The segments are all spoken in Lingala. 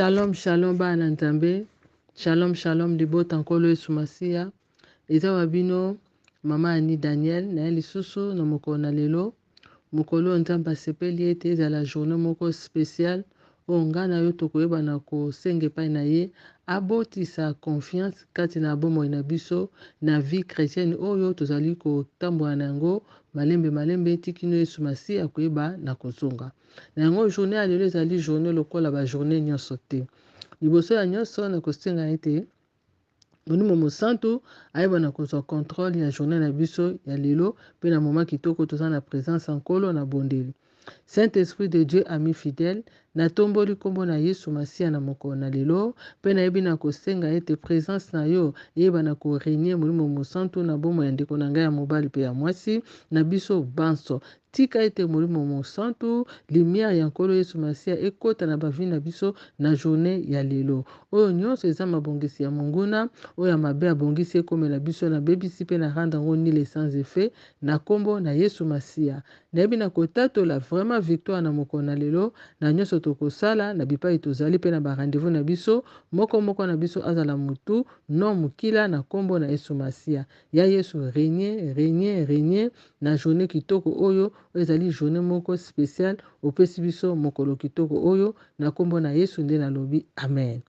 Shalom shalom bana na Nzambe, shalom shalom libota Nkolo Yesu Masiya. Eza wa bino mama Annie Daniel naye lisusu na mokolo na lelo. Mokolo oyo Nzambe asepeli ete ezala journée moko speciale oyo ngai na yo tokoyeba na kosenga epai na ye abotisa confiance kati na bomoi na biso na vie chretienne oyo tozali kotambola na yango malembe malembe ti kino Yesu Masiya akoyeba na kozonga. Na yango journee ya lelo ezali journee lokola ba journee nyonso te. Liboso ya nyonso nakosenga ete Molimo Mosantu ayeba na kozwa controle ya journee na biso ya lelo mpe na moment kitoko toza na presence ya Nkolo na bondeli. Saint Esprit de Dieu ami fidèle, natomboli kombo na Yesu Masiya na mokolo na lelo mpe nayebi na kosenga ete presence na yo eyeba na ko regner Molimo Mosantu na bomoi ya ndeko na ngai ya mobali mpe ya mwasi, na biso banso. Tika ete Molimo Mosantu, lumière ya Nkolo Yesu Masiya ekota na ba vie na biso na journee ya lelo. Oyo nionso eza mabongisi ya monguna, oyo ya mabe abongisi ekomela biso, na bebisi pe na rendre yango nul et sans effet na kombo na Yesu Masiya. Nayebi na kotatola vraiment victoire na mokolo na lelo na nionso tokosala, na bipayi tozali pe na ba rendez-vous na biso, moko moko na biso azala mutu non mukila na kombo na Yesu Masiya. Ya Yesu regne, regne, regne na journee kitoko oyo, oyo ezali journee moko special opesi biso mokolo kitoko oyo na kombo na Yesu nde nalobi amen.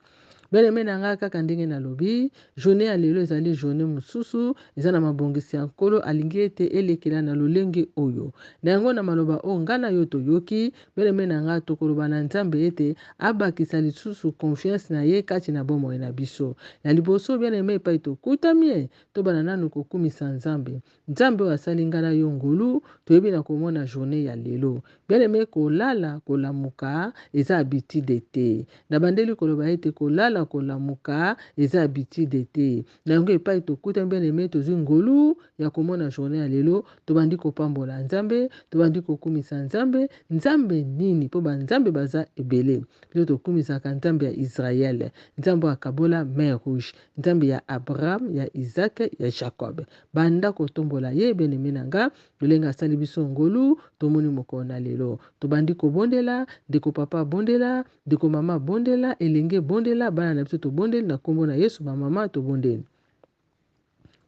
Bien aime na nga kaka ndenge nalobi journee ya lelo ezali journee mosusu eza na mabongisi ya Nkolo alingi ete elekela na lolenge oyo. Na yango na maloba oyo nga na yo toyoki, bien aime na nga tokoloba na Nzambe ete abakisa lisusu confiance na ye kati na bomoi na biso. Ya liboso bien aime epai tokutami tobanda nanu kokumisa Nzambe. Nzambe oyo asali nga na yo ngolu toyebi na komona journee ya lelo. Bien aime kolala kolamuka eza habitude te. Nabandeli koloba ete kolala kolamuka eza habitude te. Na yango epai tokutani bien aime tozui ngolu ya komona journee ya lelo tobandi kopambola Nzambe, tobandi kokumisa Nzambe, Nzambe nini? Po ba Nzambe baza ebele. Biso tokumisaka Nzambe ya Israël, Nzambe oyo akabola mer rouge, Nzambe ya Abraham, ya Isaac, ya Jacob. Banda kotombola ye bien aime na nga, lolenge asali biso ngolu, tomoni mokolo na lelo. Tobandi kobondela, ndeko papa bondela, ndeko mama bondela, elenge bondela, bana na biso tobondeli na kombo na Yesu, ba mama tobondeli.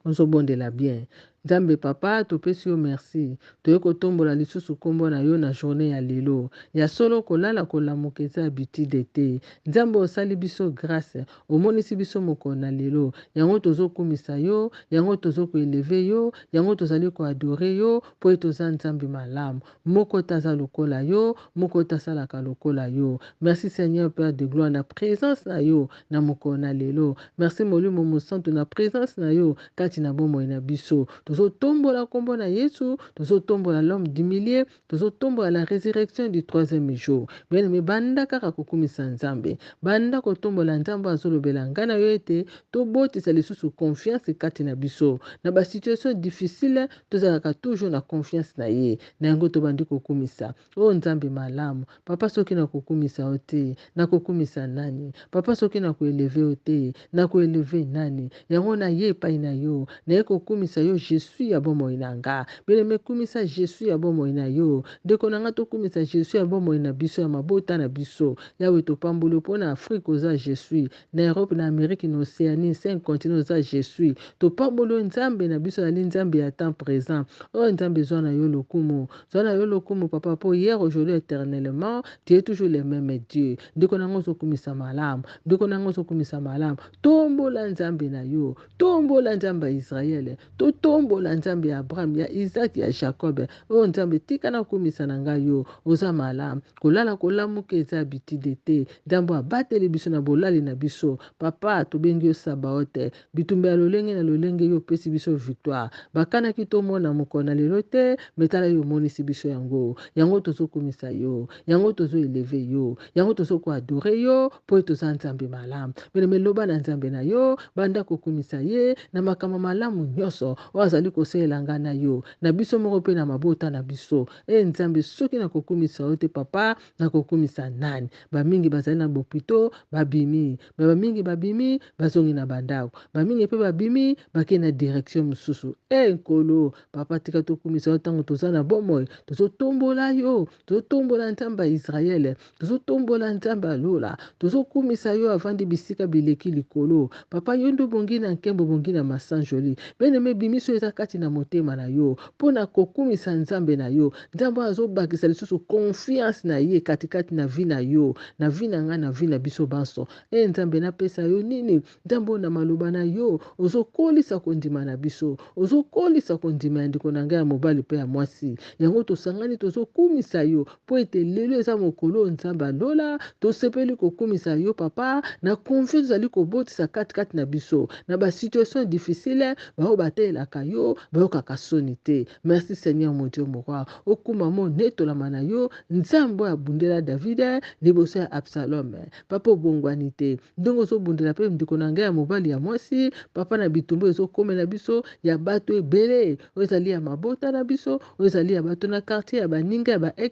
Ozo bondela bien. Nzambe papa topesi yo merci. Toye kotombola lisusu kombo na yo na journee ya lelo. Ya solo kolala kolamuka eza habitude te. Nzambe osali biso grace, omonisi biso mokolo na lelo. Yango tozo kumisa yo, yango tozo ko elever yo, yango tozali ko adorer yo po ete oza Nzambe malamu. Moko te aza lokola yo, moko te asalaka lokola yo. Merci Seigneur Père de gloire na presence na yo na mokolo na lelo. Merci Molimo Mosantu na presence na yo kati na bomoi na biso. Tozo tombola kombo na Yesu, tozo tombola l'homme du milieu, tozo tombola la resurrection du troisième jour. Bien aimé, banda kaka kokumisa Nzambe. Banda kotombola Nzambe azolobela ngai na yo ete tobotisa lisusu confiance kati na biso. Na ba situation difficile, tozalaka toujours na confiance na ye. Na yango tobandi kokumisa. Oh Nzambe malamu, papa soki nakokumisa yo te, nakokumisa nani? Papa soki nako elever yo te, nako elever nani? Yango naye epai na yo, naye kokumisa yo je suis ya bomoi na nga. Bien aime kumisa je suis ya bomoi na yo. Ndeko na nga tokumisa je suis ya bomoi na biso ya mabota na biso. Yahwe topamboli yo po na Afrique oza je suis. Na Europe na Amerique na Oceanie 5 continents oza je suis topamboli yo Nzambe na biso azali Nzambe ya temps present oh Nzambe zwa na yo lokumu zwa na yo lokumu papa po hier aujourd'hui eternellement tu es toujours le meme Dieu ndeko na nga ozokumisa malamu ndeko na nga ozokumisa malamu tombola Nzambe na yo tombola Nzambe ya Israël Totombola Nzambe ya Abraham, ya Isaac, ya Jacob. Oh Nzambe, tika nakumisa na ngai yo. Oza malamu. Kolala kolamuka eza habitude te. Nzambe oyo abateli biso na bolali na biso. Papa, tobengi yo Sabaoth. Bitumba ya lolenge na lolenge yo opesi biso victoire. Bakanaki tomona mokolo na lelo te, mais tala yo omonisi biso yango. Yango tozokumisa yo. Yango tozo elever yo. Yango tozo ko adorer yo po ete oza Nzambe malamu. Bien aime, loba na Nzambe na yo, banda kokumisa ye na makambo malamu nyonso oyo azali. ozali kosalela ngai na yo, na biso moko mpe na mabota na biso. E Nzambe, soki nakokumisa yo te, Papa, nakokumisa nani? Bamingi bazali na bopito, babimi. Me bamingi babimi, bazongi na bandako. Bamingi mpe babimi, bakei na direction mosusu. E Nkolo, Papa, tika tokumisa yo ntango toza na bomoi. Tozotombola yo, tozotombola Nzambe ya Israele, tozotombola Nzambe ya lola, tozokumisa yo avandi bisika bileki likolo. Papa, yo nde obongi na nkembo, obongi na masanjoli. Bien-aime, bimiso eza kati na motema na yo mpo na kokumisa Nzambe na yo. Nzambe oyo azobakisa lisusu confiance na ye katikati na vie na yo, na vie na ngai, na vie na biso banso. E Nzambe, napesa yo nini? Nzambe oyo na maloba na yo ozokolisa kondima na biso, ozokolisa kondima ya ndeko na ngai ya mobali mpe ya mwasi. Yango tosangani tozokumisa yo mpo ete lelo eza mokolo oyo Nzambe alola. Tosepeli kokumisa yo, Papa, na confiance ozali kobotisa katikati na biso na ba situation difficile. Baoyo batelelaka yo bayokaka soni te. Merci Seigneur mon Dieu mon roi. Okuma mo netolama na yo, Nzambe oyo abundela David liboso ya Absalom. Papa, obongwani te ndenge ozobundela mpe ndeko na ngai ya mobali ya mwasi, Papa, na bitumba ezokomela biso ya bato ebele, oyo ezali ya mabota na biso, oyo ezali ya bato na quartier, ya baninga, ya ba ex.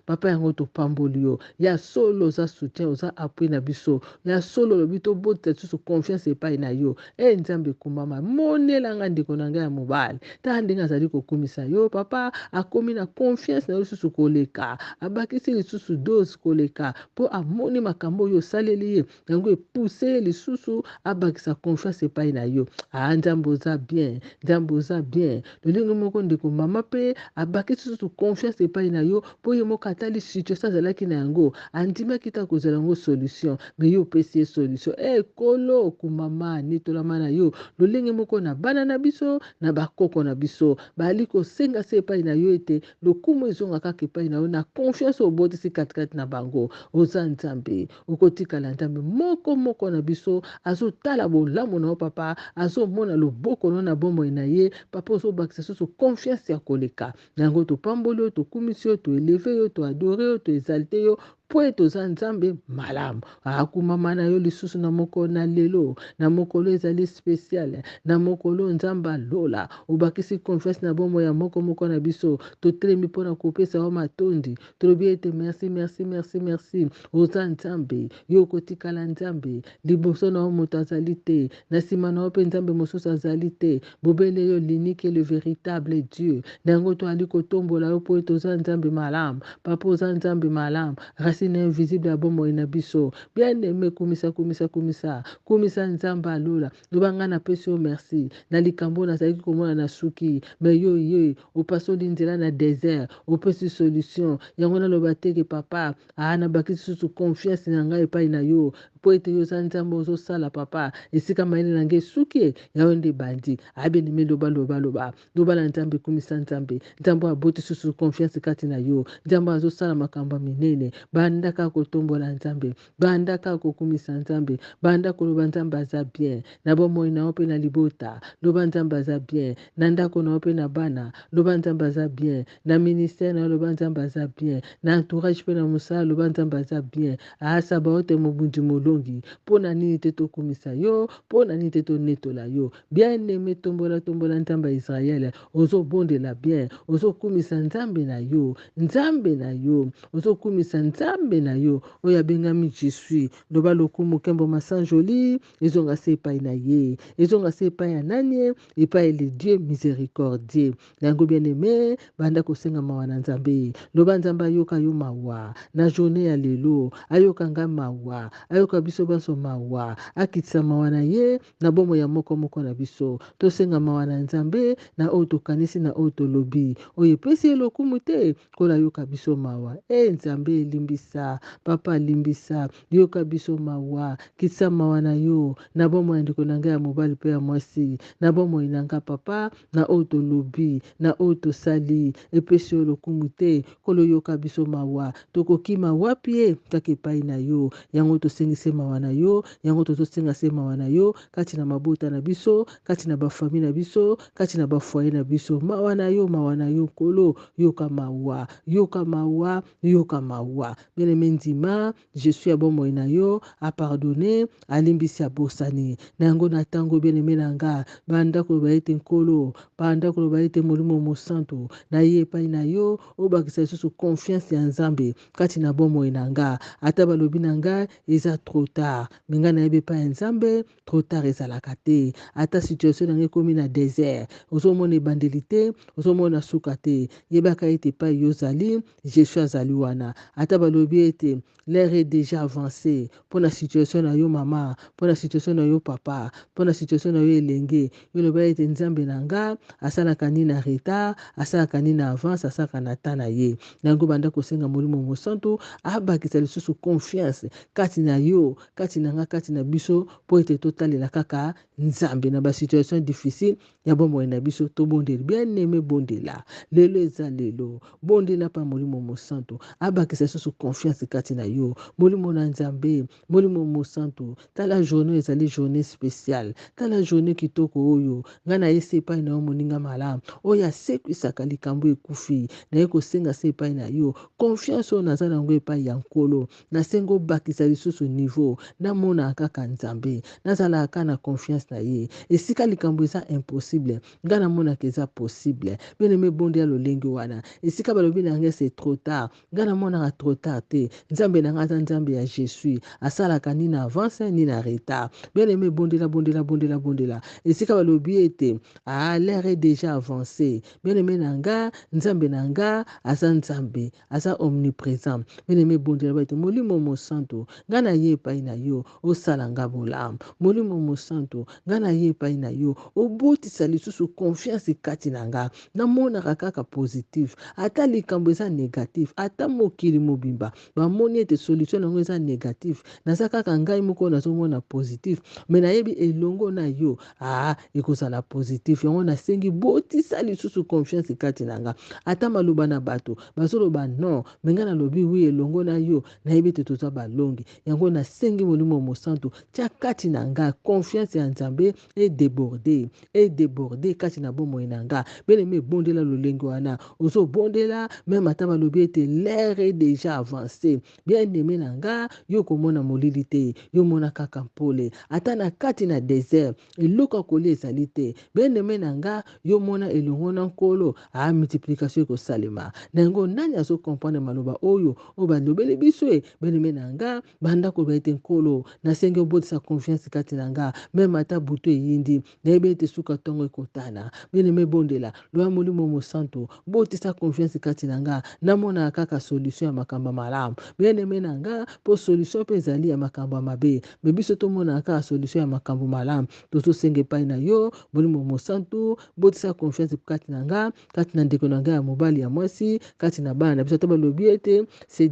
Papa, yango topamboli yo. Ya solo oza soutien, oza appui na biso. Ya solo olobi tobotisa lisusu confiance epai na yo. E Nzambe, kumama, monela nga ndeko na ngai ya mobali, tala ndenge azali kokumisa yo, Papa. Akomi na confiance na yo lisusu koleka, abakisi lisusu dose koleka, mpo amoni makambo oyo osaleli ye. Yango epuse ye lisusu abakisa confiance epai na yo. Ah, Nzambe oza bien, Nzambe oza bien. Lolenge moko ndeko mama mpe abakisi lisusu confiance epai na yo, mpo ye moko atali situation azalaki na yango, andimaki te akozala yango solution, me yo opesi ye solution. E Nkolo, kumama, netolama na yo. Lolenge moko na bana na biso, na bakoko na biso, bazali kosenga se epai na yo ete lokumu ezonga kaka epai na yo na confiance oyo obotisi katikati na bango. Oza Nzambe, okotikala Nzambe. Moko moko na biso azotala bolamu na yo, Papa, azomona loboko na yo na bomoi na ye. Papa, ozobakisa susu confiance ya koleka. Na yango topamboli yo, tokumisi yo, toeleve yo, toadore yo, toexalte yo, mpo ete oza Nzambe malamu. Akumama na yo lisusu na mokolo na lelo, na mokolo ezali spesiale, na mokolo Nzambe alola obakisi confiance na bomoi ya moko moko na biso. Totelemi mpo na kopesa yo matondi, tolobi ete merci, merci, merci, merci. Oza Nzambe, yo okotikala Nzambe. Liboso na yo moto azali te, na nsima na yo mpe Nzambe mosusu azali te, bobele yo l'unique et le véritable Dieu. Na yango toali kotombola yo mpo ete oza Nzambe malamu. Papa, oza Nzambe malamu, racine invisible ya bomoi na biso. Bien aimé, kumisa, kumisa, kumisa, kumisa Nzambe alola. Loba ngai napesi yo merci na likambo oyo nazalaki komona na suki, me yo ye opasoli nzela na desert, opesi solution. Yango naloba teke, Papa, nabakisi susu confiance na ngai epai na yo, mpo ete yo oza Nzambe, ozosala, Papa, esika mayele na ngai esuki, yayo nde ebandi. Abeneme, loba, loba, loba, loba na Nzambe, kumisa Nzambe. Nzambe oyo aboti susu confiance kati na yo, Nzambe oyo azosala makambo ya minene. Banda kaka kotombola Nzambe, banda kaka kokumisa Nzambe, banda koloba Nzambe aza bien na bomoi na yo mpe na libota. Loba Nzambe aza bien na ndako na yo mpe na bana. Loba Nzambe aza bien na ministère na yo. Loba Nzambe aza bien na entourage mpe na mosala. Loba Nzambe aza bien. Sabaote mobundi molongi, mpo na nini te tokumisa yo? Mpo na nini te tonetola yo? Bien aimé, tombola, tombola Nzambe ya Israele. Ozobondela bien, ozokumisa Nzambe na yo, Nzambe na yo, ozokumisa Nzambe na yo oyo abengami Je suis. Loba lokumu, nkembo, masanjoli ezonga se epai na ye, ezonga se epai ya nani? Epai le Dieu miséricordieux. Na yango, bien aimé, banda kosenga mawa na Nzambe. Loba Nzambe ayoka yo mawa na journée ya lelo, ayoka ngai mawa, ayoka biso banso mawa, akitisa mawa na ye na bomoi ya moko moko na biso. Tosenga mawa na Nzambe na oyo tokanisi, na oyo tolobi, oyo epesi ye lokumu te. Nkolo ayoka biso mawa. E Nzambe, limbisa, Papa, limbisa, yoka biso mawa, kitisa mawa na yo na bomoi ya ndeko na ngai ya mobali mpe ya mwasi, na bomoi na ngai, Papa, na oyo tolobi, na oyo tosali, epesi yo lokumu te. Nkolo, yoka biso mawa. Tokokima wapi ye? Kaka epai na yo. Yango tosengisi. se mawa na yo. Yango tozosenga se mawa na yo kati na mabota na biso, kati na ba famille na biso, kati na ba foyer na biso. Mawa na yo, mawa na yo Nkolo, yoka mawa, yoka mawa, yoka mawa. Bien aime, ndima je suis ya bomoi na yo, a pardonner, alimbisi, abosani. Na yango na tango, bien aime na nga, banda koloba ete Nkolo, banda koloba ete Molimo Mosantu, na ye epai na yo, obakisa lisusu confiance ya Nzambe kati na bomoi na nga. Ata balobi na nga eza trop tard, mais nga nayebi epai ya Nzambe trop tard ezalaka te. Ata situation na nga ekomi na desert, ozomona ebandeli te, ozomona suka te, yebaka ete epai yo ozali, Jesus azali wana. Ata balobi ete l'heure est dejà avancee mpo na situation na yo mama, mpo na situation na yo papa, mpo na situation na yo elenge, yo loba ete Nzambe na nga asalaka ni na retard, asalaka ni na avance, asalaka na temps na ye. Na yango banda kosenga Molimo Mosantu abakisa lisusu confiance kati na yo, kati na nga, kati na biso, mpo ete totalela kaka Nzambe na ba situation difficile ya bomoi na biso. Tobondeli, bien aime, bondela lelo, eza lelo, bondela mpa Molimo Mosantu abakisa lisusu confiance kati na yo. Molimo na Nzambe, Molimo Mosantu, tala journée ezali journée spéciale, tala journée kitoko oyo ngai nayesi epai na yo, moninga malamu oyo asekwisaka likambo ekufi. Naye kosenga se epai na yo confiance oyo naza nango epai ya Nkolo. Nasengi obakisa lisusu niveau, namonaka kaka Nzambe, nazalaka kaka na confiance na ye. Esika likambo eza impossible, ngai namonaka eza possible. Bien aime, bondela lolenge wana. Esika balobi na ngai c'est trop tard, ngai namonaka trop tard te. Nzambe na ngai aza Nzambe ya je suis, asalaka ni na avance ni na retard. Bien aime, bondela, bondela, bondela, bondela. Esika balobi ete ah, l'heure est déjà avancée, bien aime na nga, Nzambe na nga aza Nzambe, aza omnipresent. Bien aime, bondela ba ete Molimo Mosantu, nga na ye epai na yo, osala nga bolamu. Molimo Mosantu, nga na ye epai na yo, obotisa lisusu confiance kati na nga, namonaka kaka positif, ata likambo eza négatif, ata mokili mobimba bamoni ete solution nango eza négatif, naza kaka ngai moko nazomona positif, mais nayebi elongo na yo, ah, ekozala positif. Yango nasengi botisa lisusu confiance kati na nga. Ata maloba na bato bazoloba non, mais ngai nalobi oui, elongo na yo nayebi ete toza balongi. Yango nasengi Molimo Mosantu, tia kati na nga confiance ya Nzambe edéborde, edéborde kati na bomoi na nga. Bien aime, ebondela lolenge wana ozobondela, même ata balobi ete l'heure est déjà avancée. Bien aimé na nga, yo komona molili te, yo mona kaka mpole. Ata na kati na désert, eloko ya kolia ezali te, bien aimé na nga, yo mona elongo na Nkolo, a multiplication ekosalema. Na yango, nani azocomprendre maloba oyo oyo balobeli biso e? Bien aimé na nga, banda koloba ete Nkolo, nasengi obotisa confiance kati na nga, même ata butu eyindi, nayebi ete suka ntongo ekotana. Bien aimé, bondela, loya Molimo Mosantu, botisa confiance kati na nga, namonaka kaka solution ya makambo ya malamu. Bien aimé na nga, mpo solution mpe ezali ya makambo ya mabe, mais biso tomonaka kaka solution ya makambo malamu. Tozosenga epai na yo, Molimo Mosantu, botisa confiance kati na nga, kati na ndeko na ngai ya mobali, ya mwasi, kati na bana na biso. Ata balobi ete c'est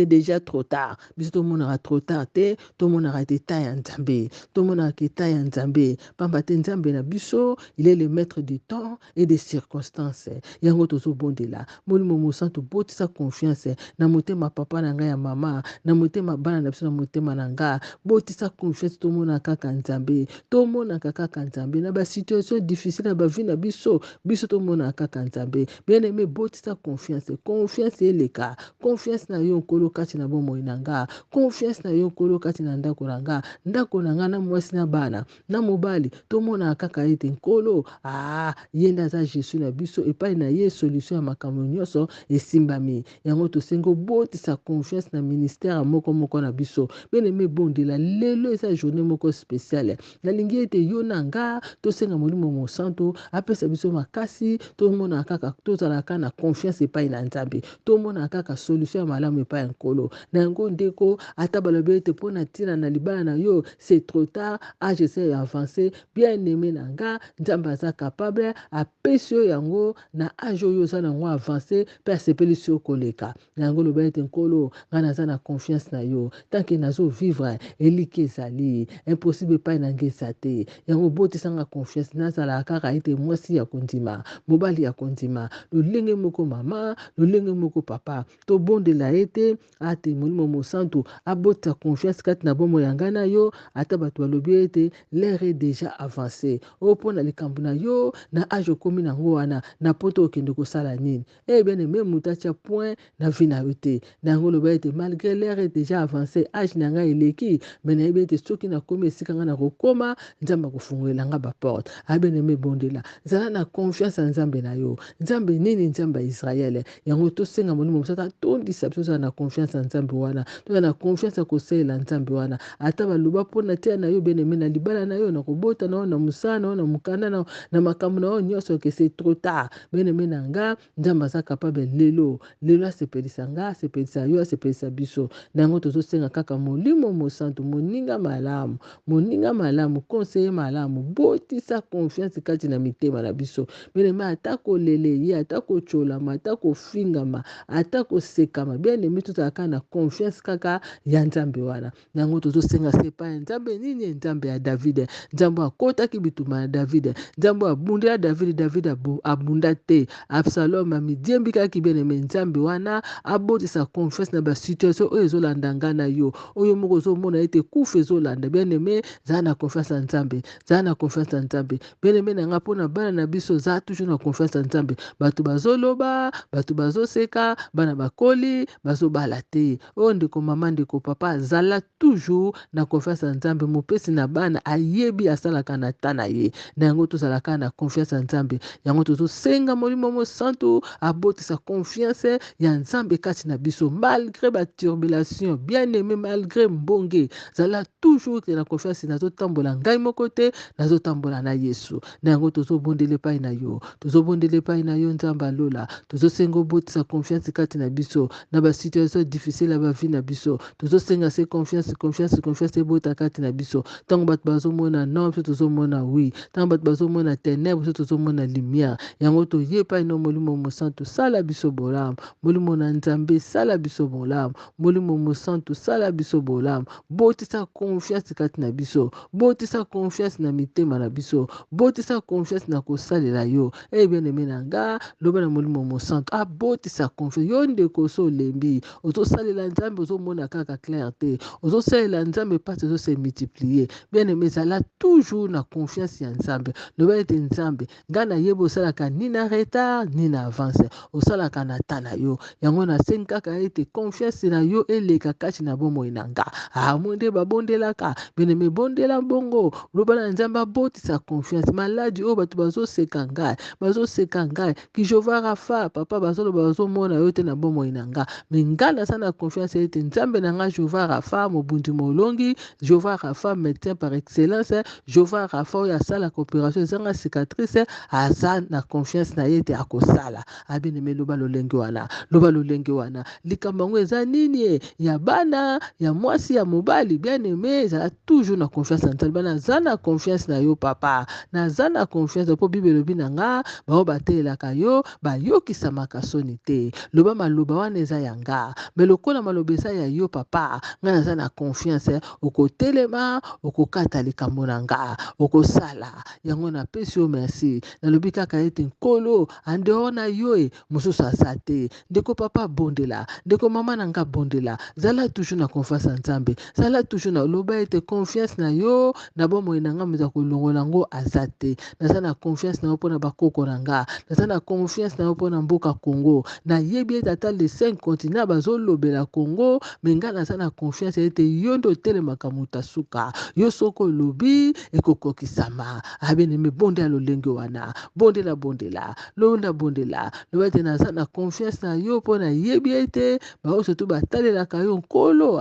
déjà trop tard, biso tomonaka trop tard te. Tomonaka ete eta ya Nzambe, tomonaka eta ya Nzambe, pamba te Nzambe na biso, il est le maître du temps et des circonstances. Yango tozobondela, Molimo Mosantu, botisa confiance na motema papa na ngai, ya mama, na motema bana na biso, na motema na nga. Botisa confiance, tomona kaka Nzambe, tomonaka kaka Nzambe na basituation difficile na bavie na biso. Biso tomonaka kaka Nzambe. Bien aimé, botisa confiance, confiance eleka. Confiance na yo, Nkolo, kati na bomoi na nga. Confiance na yo, Nkolo, kati na ndako na nga, ndako na nga na mwasi na bana na mobali. Tomonaka kaka ete Nkolo, ah, ye nde aza Jésus na biso. Epai na ye solution ya makambo nyonso esimbami. Yango tosengi obotisa confiance na ministère ya moko moko na biso. Bien aimé, bondela lelo, eza journée moko spéciale. Nalingi ete yo na nga tosenga Molimo Mosantu apesa biso makasi, tomonaka kaka, tozalaka na confiance epai na Nzambe, tomonaka kaka solution ya malamu epai ya Nkolo. Na yango ndeko, ata balobi ete mpo na ntina na libala na yo c'est trop tard, âge ese avancé, bien aimé na nga, Nzambe aza capable apesi yo yango na âge oyo oza nango avancé, mpe asepelisi yo koleka. Na yango loba ete Nkolo, ngai naza na confiance na yo. Tant que nazovivre, eliki ezali impossible epai na ngai eza te. Yango obotisanga confiance, nazalaka kaka ete mwasi ya kondima, mobali ya kondima, lolenge moko mama, lolenge moko papa, tobondela. Tozobondela ete ate Molimo Mosantu abotisa confiance kati na bomoi ya ngai na yo, ata bato balobi ete l'heure est dejà avancee. Oyo mpo na likambo na yo, na age okomi nango wana, na poto okende kosala nini? Eh bien aime, moto atia point na vie na yo te. Na yango loba ete malgre l'heure est dejà avancee, age na ngai eleki, mais nayebi ete soki nakomi esika ngai nakokoma, Nzambe akofungolela ngai ba porte. Ah bien aime, bondela, zala na confiance ya Nzambe na yo. Nzambe nini? Nzambe ya Israël. Yango tosenga Molimo Mosantu atondisa biso, tozala na confiance ya Nzambe wana, tozala na confiance ya kosalela Nzambe wana. Ata baloba mpo na tina na yo, bien aime, na libala na yo, na kobota na yo, na mosala na yo, na mokanda na yo, na makambo na yo nyonso, que c'est trop tard. Bien aime na nga, Nzambe aza capable lelo, lelo asepelisa nga, asepelisa yo, asepelisa biso. Na yango tozosenga kaka Molimo Mosantu, moninga malamu, moninga malamu, conseiller malamu, botisa confiance kati na mitema na biso. Bien aime, ata kolele ye, ata kotsholama, ata kofingama, ata kosekama, bien aime, tozala kaka na confiance kaka ya Nzambe wana. Na yango tozosenga se epai ya Nzambe nini? Nzambe ya David, Nzambe oyo akotaki bitumba na David, Nzambe oyo abundela David, David abunda te, Absalom amidiembikaki. Bien aime, Nzambe wana abotisa confiance na ba situation oyo ezolanda nga na yo, oyo moko ozomona ete kufa ezolanda. Bien aime, zala na confiance na Nzambe, zala na confiance na Nzambe. Bien aime na nga, mpo na bana na biso, zala toujours na confiance na Nzambe. Bato bazoloba, bato bazoseka, bana bakoli, bazobala te. Oyo ndeko mama, ndeko papa, zala toujours na confiance ya Nzambe. Mopesi na bana ayebi asalaka na ta na ye. Na yango tozala kaka na confiance ya Nzambe. Yango tozosenga Molimo Mosantu abotisa confiance ya Nzambe kati na biso malgre ba turbulation. Bien aime, malgre mbonge, zala toujours na confiance. Nazotambola ngai moko te, nazotambola na Yesu. Na yango tozobondela epai na yo, tozobondela epai na yo, Nzambe ya lola. Tozosenga obotisa confiance kati na biso na ba situation difficile ya ba vie na biso. Tozosenga se confiance, confiance, confiance ebota kati na biso. Ntango bato bazomona non, biso tozomona oui. Ntango bato bazomona ténèbre, biso tozomona lumière. Yango toye epai no Molimo Mosantu, sala biso bolamu. Molimo na Nzambe, sala biso bolamu. Molimo Mosantu, sala biso bolamu. Botisa confiance kati na biso, botisa confiance na mitema na biso, botisa confiance na kosalela yo. Eh bien aime na nga, loba na Molimo Mosantu abotisa confiance. Yo ndeko, so olembi, ozosalela Nzambe, ozomona kaka clair te, ozosalela Nzambe, mpasi ezose multiplier, bien aime, ezala toujours na confiance ya Nzambe. Loba ete Nzambe, ngai nayebi osalaka ni na retard ni na avance, osalaka na ta na yo. Yango nasengi kaka ete confiance na yo eleka kati na bomoi na nga. Amoi nde babondelaka, bien aime, bondela bongo, loba na Nzambe abotisa confiance. Maladi oyo bato bazoseka ngai, bazoseka ngai ki Jehova Rafa, papa, bazoloba bazomona yo te na bomoi na nga, me nga naza na confiance ete Nzambe na nga Jehova Rafa, mobundi molongi, Jehova Rafa, médecin par excellence, Jehova Rafa oyo asalaka opération ezanga cicatrice, aza na confiance na ye ete akosala. Abineme, loba lolenge wana, loba lolenge wana. Likambo yango eza nini? E ya bana, ya mwasi, ya mobali, bien aime, ezala toujours na confiance na Nzambe. Naza na confiance na yo papa, naza na confiance mpo Bible elobi na nga, bao batelelaka yo bayokisamaka soni te. Loba maloba wana eza ya nga, me lokola maloba eza ya yo papa, ngai naza na confiance okotelema, okokata likambo na nga, okosala yango. Napesi yo merci. Nalobi kaka ete Nkolo, en dehors na yo e mosusu aza te. Ndeko papa, bondela. Ndeko mama na nga, bondela. Zala toujours na confiance ya Nzambe, zala toujours na, loba ete confiance na yo na bomoi na nga, moto akolongola yango aza te. Naza na confiance na yo mpona bakoko na nga, naza na confiance na yo mpona mboka Congo. Nayebi ete ata les cinq continents bazolobela Congo, me nga naza na confiance ete yo nde otelemaka moto asuka. Yo soki olobi, ekokokisama. Abeneme, bondela lolenge wana, bondela, bondela, londa, bondela. Loba ete naza na confiance na yo mpo nayebi ete baoyo surtout batalelaka yo, Nkolo,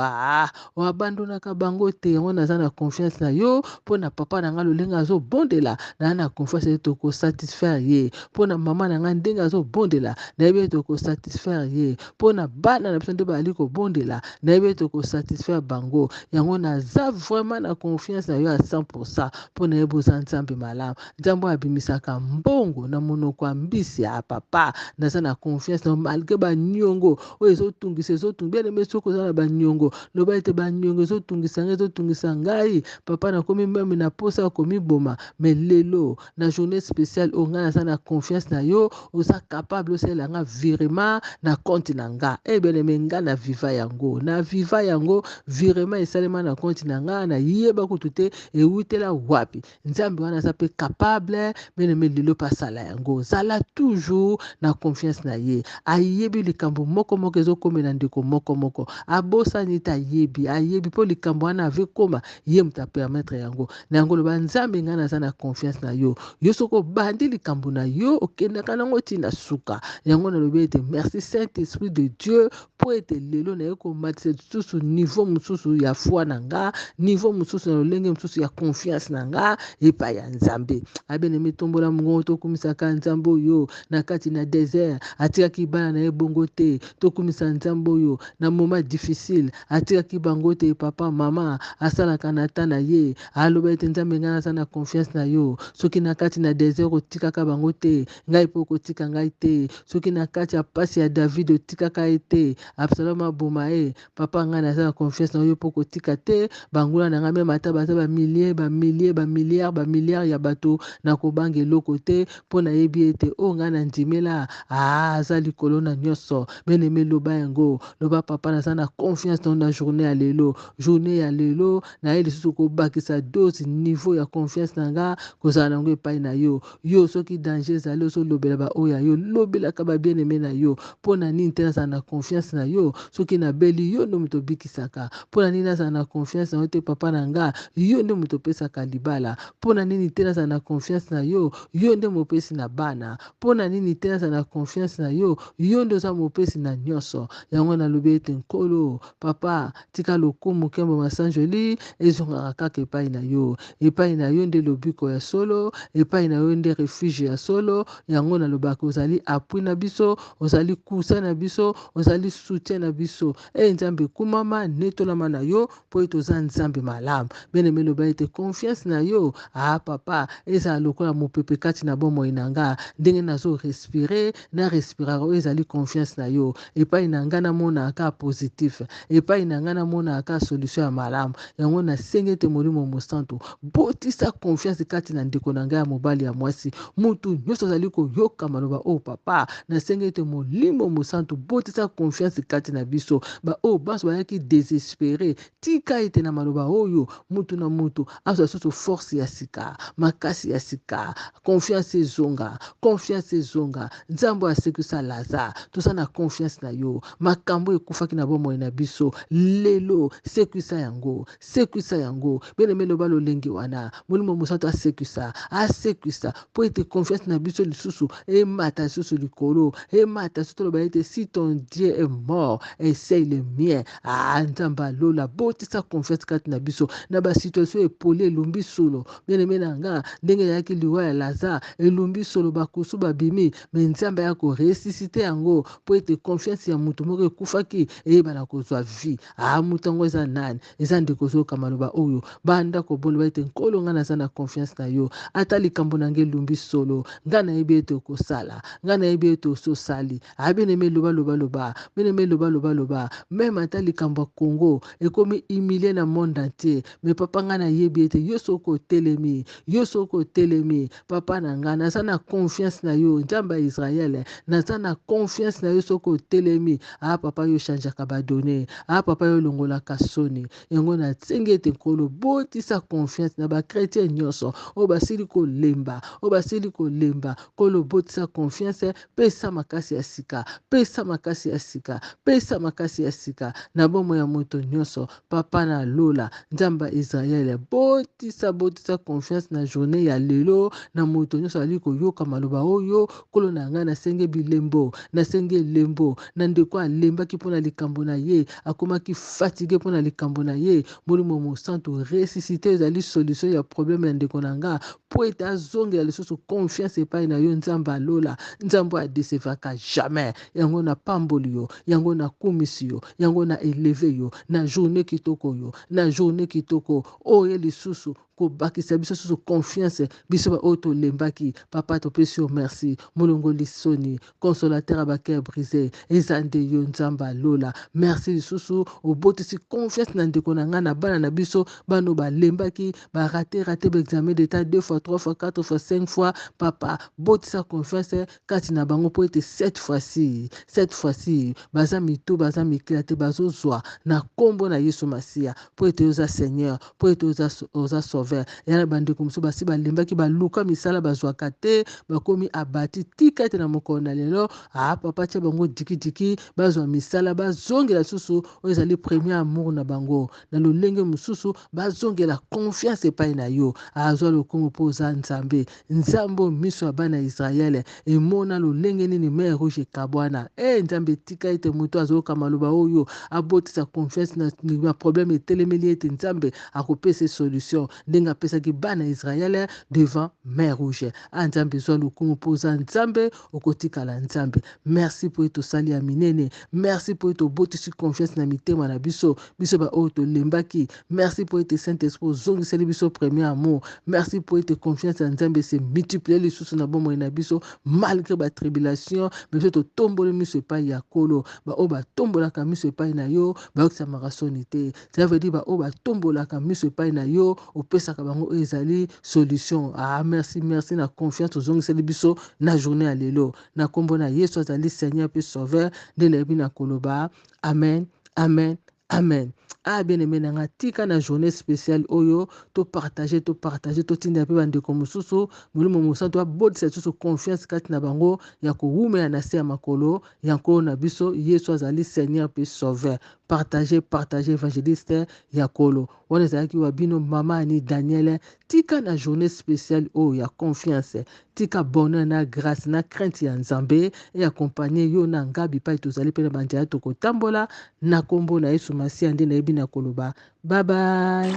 oabandonaka bango te. Yango naza na confiance na yo mpo na papa na ngai, lolenge azobondela, naa na confiance ete okosatisfaire ye. Mpo na mama na ngai, ndenge azobondela, nayebi ete okosatisfaire ye. Mpo na bana na biso nde bazali kobondela, nayebi ete okosatisfaire bango. Yango naza vraiment na confiance na yo ya 100% mpo nayebi oza Nzambe malamu, Nzambe oyo abimisaka mbongo na monoko ya mbisi ya papa. Naza na confiance na malgré baniongo oyo ezotungisa, ezotungisa. Bien aimé, soki oza na baniongo, loba ete baniongo ezotungisa ngai, ezotungisa ngai papa, nakomi meme na posa ya komiboma. Mais lelo na journée spéciale oyo, ngai naza na confiance na yo, oza capable osalela nga virement na compte na nga. nga. Eh bien aime, nga na viva yango, na viva yango virement esalema na compte na nga, na yeba kutu te ewutela wapi. Nzambe wana aza pe capable, bien aime, lelo pe asala yango. Zala toujours na confiance na ye. Ayebi likambo moko moko ezokomela ndeko moko moko. Abosani te, ayebi, ayebi po likambo wana ave koma, ye moto a permettre yango. Na yango loba, Nzambe ngai naza na confiance na yo. Yo soki obandi likambo na yo, okendaka nango ti na suka. Yango nalobi ete merci Saint Esprit de Dieu mpo ete lelo naye komatisa lisusu niveau mosusu ya foi na nga, niveau mosusu na lolenge mosusu ya confiance na nga epai ya Nzambe. Abenemi, tombola mongongo, tokumisaka Nzambe oyo na kati na desert atikaki bana na ye bongo te. Tokumisa Nzambe oyo na moment difficile atikaki bango te. Papa, mama asalaka na temps na ye, aloba ete Nzambe ngai naza na confiance na yo, soki na kati na desert otikaka bango te, ngai mpe okotika ngai te. Soki na kati ya pasi ya David otikaka ye te, Absalom aboma ye, papa ngai naza na confiance na yo mpo okotika te banguna na ngai, meme ata baza ba milliers, ba milliers, ba milliards, ba milliards ya bato, nakobanga eloko te mpo nayebi ete oyo ngai nandimela, ah, aza likolo na nyonso. Bien aime, loba yango, loba papa naza na confiance na yo na journée ya lelo. Journée ya lelo naye lisusu kobakisa dose niveau ya confiance na nga kozala na yango epai na yo. Yo soki danger ezali ozolobela ba oyo ya yo, lobelaka ba bien aime na yo. Mpo na nini te nazala na confiance na yo? Soki nabeli, yo nde moto obikisaka. Mpo na nini nazala na confiance na yo te papa na nga? Yo nde moto opesaka libala. Mpo na nini te nazala na confiance na yo? Yo nde mopesi na bana. Mpo na nini te nazala na confiance na yo? Yo nde oza mopesi na nyonso. Yango nalobi ete Nkolo, Papa, tika lokumu, nkembo, masanjoli ezongaka kaka epai na yo. Epai na yo nde lobiko ya solo, epai na yo nde refuge ya solo. Yango nalobaka ozali appui na biso, ozali coussin na biso, ozali soutien na biso. E Nzambe, kumama, netolama na yo, mpo ete oza Nzambe malamu. Bien aime, loba ete confiance na yo, ah papa, ezala lokola mopepe kati na bomoi na nga, ndenge nazo respirer, na respiraka oyo ezali confiance na yo. Epai na nga namonaka kaka positif, epai na nga namonaka kaka solution ya malamu. Yango nasengi ete Molimo Mosantu botisa confiance kati na ndeko na ngai ya mobali, ya mwasi, mutu nyonso azali koyoka maloba oyo. Papa, nasengi ete Molimo Mosantu botisa confiance kati na biso baoyo banso bayaki desespere. Tika ete na maloba oyo mutu na mutu azwa lisusu force ya sika, makasi ya sika, confiance ezonga, confiance ezonga. Nzambe oyo asekwisa Lazare, toza na confiance na yo. Makambo ekufaki na bomoi na biso lelo, sekwisa yango, sekwisa yango. Bien aime, loba lolenge wana, Molimo Mosantu asekwisa, asekwisa, mpo ete confiance na biso lisusu emata lisusu likolo, emata lisusu. Toloba ete si ton Dieu est mort, essaye le mien. Ah, Nzambe alola, botisa confiance kati na biso na ba situation epoli, elumbi solo. Bien aime na nga, ndenge eyaki liwa ya Lazare, elumbi solo, bakusu babimi, me Nzambe aya ko ressuscite yango, mpo ete confiance ya moto moko ekufaki eyebana kozwa vie. Ah, moto yango eza nani? Eza ndeko ozoyoka maloba oyo, banda koboloba ete Nkolo, ngai naza na confiance na yo, ata likambo na ngai elumbi solo, ngai nayebi ete okosala, ngai nayebi ete ososali. Ah, bien aime, loba, loba, loba. Bien aime, loba, loba, loba. Meme ata likambo ya Congo ekomi humilie na monde entier, mais papa, ngai nayebi ete yo soki otelemi, yo soki otelemi, papa na ngai, naza na confiance na yo. Nzambe ya Israël, naza na confiance na yo. Soki otelemi, ah papa, yo changeaka ba données, ah papa, yo olongolaka soni. Yango nasengi ete Nkolo botisa confiance na ba chrétien nyonso oyo basili kolemba, oyo basili kolemba. Nkolo, botisa confiance, pesa makasi ya sika, pesa makasi ya sika, pesa makasi ya sika na bomoi ya moto nyonso. Papa na lola, Nzambe ya Israël, botisa, botisa confiance na journée ya lelo na moto nyonso azali koyoka maloba oyo. Nkolo na ngai, nasengi bilembo, nasengi elembo na ndeko alembaki mpo na likambo na ye, akomaki fatigue mpo na likambo na ye. Molimo Mosantu, ressuscite ezali solution ya problème ya ndeko na nga, mpo ete azongela lisusu confiance epai na yo. Nzambe alola, Nzambe oyo adecevaka jamais. Yango napamboli yo, yango nakumisi yo, yango na eleve yo na journée kitoko oyo, na journée kitoko oyo lisusu. kobakisa biso susu confiance, biso baoyo tolembaki. Papa, topesi yo merci. Molongoli soni, consolateur ya ba cœur brisé, eza nde yo Nzambe ya lola. Merci lisusu obotisi confiance na ndeko na ngai, na bana na biso, bana oyo balembaki, ba rate rate ba examen d'etat 2 fois, 3 fois, 4 fois, 5 fois. Papa, botisa confiance kati na bango mpo ete cette fois-ci, cette fois-ci baza mitu, baza mikila te, bazozwa na nkombo na Yesu Masiya, mpo ete oza Seigneur, mpo ete oza, oza Sauveur. Eya na bandeko mosusu basi balembaki, baluka misala bazwaka te, bakomi abati. Tika ete na mokolo na lelo, ah, papa, tia bango dikidiki, bazwa misala, bazongela lisusu oyo ezali premier amour na bango. Na lolenge mosusu, bazongela confiance epai na yo. Azwa lokumu mpo oza Nzambe. Nzambe oyo miso ya bana ya Israele emona lolenge nini mer Rouge ekabwana. E Nzambe, tika ete moto azoyoka maloba oyo abotisa confiance na, na problème etelemeli ete Nzambe akopesa solution ndenge apesaki bana ya Israele devant mer Rouge. A Nzambe, zwa lokumu mpo oza Nzambe, okotikala Nzambe. Merci mpo ete osali ya minene. Merci mpo ete obotisi confiance na mitema na biso, biso baoyo tolembaki. Merci mpo ete Saint-Esprit ozongiseli biso premier amour. Merci mpo ete confiance ya Nzambe se multiplier lisusu na bomoi na biso malgré ba tribulation. Mais biso totomboli miso epai ya Nkolo. Baoyo batombolaka miso epai na yo bayokisamaka soni te. Ça veut dire baoyo batombolaka miso epai na yo opesaka bango oyo ezali solution. Ah, merci, merci na confiance ozongiseli biso na journée ya lelo. Na kombo na Yesu azali Seigneur pe Sauveur nde nayebi na koloba amen, amen, amen. Ah, bien aimé na nga, tika na journée spéciale oyo to partager, to partager, to tinda pe bandeko mosusu, Molimo Mosantu abotisa lisusu confiance kati na bango ya kowumela na se ya makolo ya Nkolo na biso Yesu azali Seigneur pe Sauveur. Partager, partager evangeliste ya Nkolo. Wana ezalaki wa bino mama Annie Daniel. Tika na journée spéciale oyo ya confiance, tika bonheur na grâce na crainte ya Nzambe e accompagner yo na nga bipai tozali pe na banzela tokotambola na kombo na Yesu Masiya nde nayebi na koloba. Bye bye.